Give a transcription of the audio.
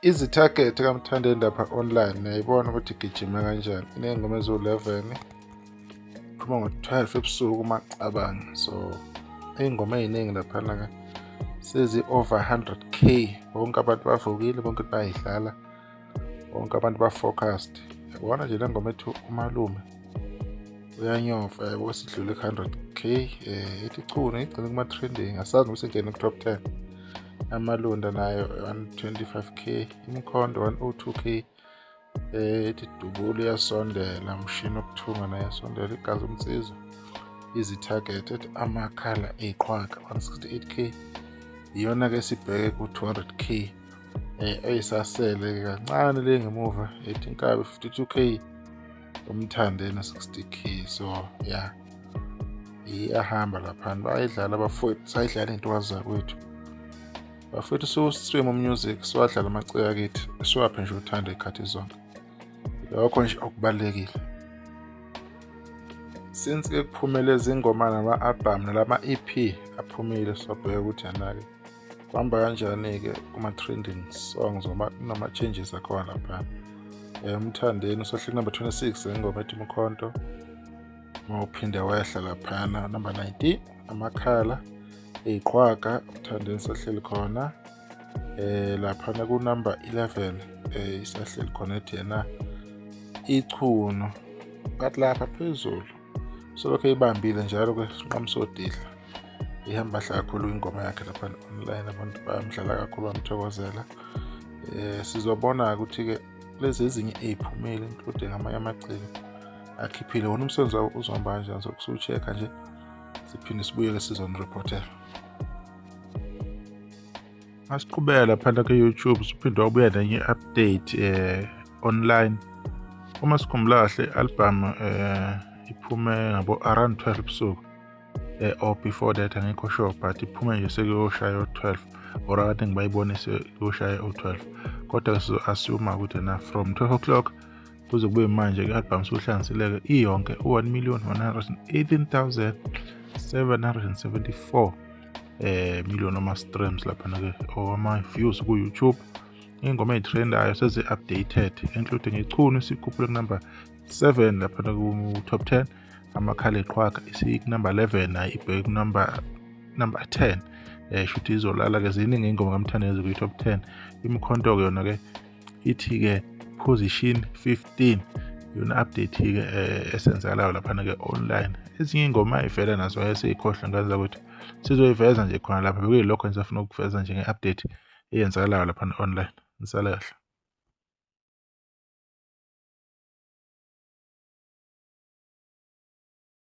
Izi-target kaMthandeni lapha online niyayibona ukuthi igijima kanjani, iney'ngoma eziwu-11, iphuma ngo-12 ebusuku uma cabanga. So iy'ngoma ey'ningi laphana-ke sezi-over 100K. Bonke abantu bavukile, bonke bayayidlala, bonke abantu ba-focused. Yabona nje le ngoma ethi umalume uyanyofa, yabo, sidlule ku-100K. Ethi chunu igcine kuma-trending, asazi noma isingene ku-top 10. Amalunda nayo 125K, imkhondo 102K. Ethi dubula iyasondela, umshini wokuthunga naye iyasondela, igazi umnsizwa, izi-target ethi amakhala eqhwaga 168K, iyona-ke sibheke ku-200K. Eyisasele kancane le ngemuva ethi inkabi 52K, uMthandeni 60K. So yeah, iyahamba laphana, bayayidlala abafowethu, sayidlala iy'ntokazi zakwethu bafowethu. Siwu-stream music, siwadlala amaciko akithi, siwaphe nje uthando ey'khathi zonke, lokho nje okubalulekile. Since-ke kuphume lezi ngoma nama-album nalama-EP aphumile, sobheka ukuthi yena-ke kuhamba kanjani-ke kuma-trending songs, ngoba kunama-changes akhona laphana. UMthandeni usahleli number 26 ingoma ethi Mkhonto, uma uphinde wehla laphana number 19 amakhala eyiqhwaga, uMthandeni sahleli khona. Laphana ku number 11 isahleli khona ethi yena ichuno, kanti lapha phezulu solokhu eyibambile njalo-ke Sinqamusodidla, ihamba kahle kakhulu ingoma yakhe lapha online, abantu bayamdlala kakhulu, bamthokozela. Sizobona ukuthi-ke lezi ezinye ey'phumile, including amanye amaciko akhiphile wona, umsebenzi wawo uzohamba kanjani. So kusuwu-check-a nje, siphinde sibuyele sizonirepotela. Masiqhubeka laphana ku-YouTube, siphinde wabuya nenye i-update online. Uma sikhumbula kahle, i-album iphume ngabo around 12 ebusuku, or before that, angikho sure, but iphume nje sekuyoshaya u-12 or abaningi bayibone sekuyoshaya u-12, kodwa sizo-assume ukuthi na from 12 o'clock kuze kube manje i-album suhlanganisileke iyonke u-1,118,774 million ama-streams laphana-ke or ama-views ku-YouTube. Iy'ngoma ey'trendayo sezi-updated, including ichunu isikhuphule ku-number 7 laphana ku-top 10, amakhala eqhwaga isiku-number 11, nayo ibheke ku-number 10, shuthi izolala-ke. Ziningi iy'ngoma kaMthandeni kwi-top 10. Imikhonto-ke yona-ke ithi-ke position 15, yona update-ke esenzakalayo laphana-ke online. Ezinye iy'ngoma ay'vela nazo ayeseyikhohlwa ngaza ukuthi sizoyiveza nje khona lapha. Bekuyilokho engisafuna ukuveza nje nge-update eyenzakalayo laphana online. Nisale kahle.